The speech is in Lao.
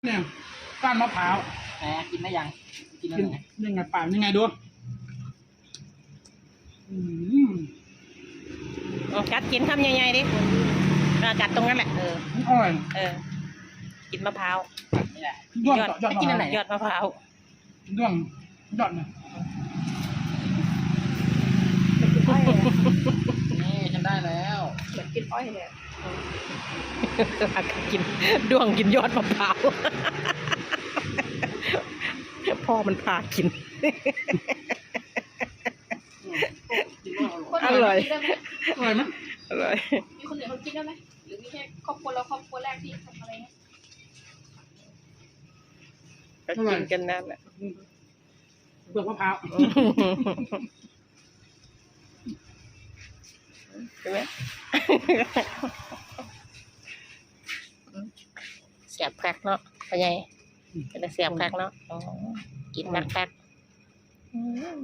ນີ້ ກ້ານມະພ້າວ ແໝ ກິນໄດ້ຍັງ? ກິນແລ້ວ ກິນ ຍັງໄງ? ປາກຍັງໄງ ດູ. ອືມ ເອົາ ກັດກິນຄຳໃຫຍ່ໆ ເດ້. ເອີ ກັດຕົງນັ້ນແຫຼະ. ເອີ ມັນອະລ່ອຍ. ເອີ ກິນມະພ້າວ ນີ້ແຫຼະ ຍອດ ຍອດ ຍອດ ກິນອັນໃດ? ຍອດມະພ້າວ. ດ້ວງ ຍອດນະ ນີ້ ສັນໄດ້ແລ້ວ. ເໝືອນກິນອ້ອຍເລີຍ ກິນ ດ້ວງກິນຍອດມະພ້າວ ພໍ່ມັນພາກິນ. ອະລ່ອຍ ອະລ່ອຍ ອະລ່ອຍ. ມີຄົນອື່ນເຂົາກິນໄດ້ໄໝ ຫຼື ມີແຄ່ຄອບຄົວເຮົາ ຄອບຄົວແລກທີ່ທຳອະໄລ? ກໍກິນກັນນັ້ນແຫຼະ ເປືອກມະພ້າວ ເຫັນໄໝ? ແຊບຄັກເນາະ ພໍ່ໃຫຍ່ ເປັນຕາແຊບຄັກເນາະ. ອໍ ກິນຄັກໆ ອືມ.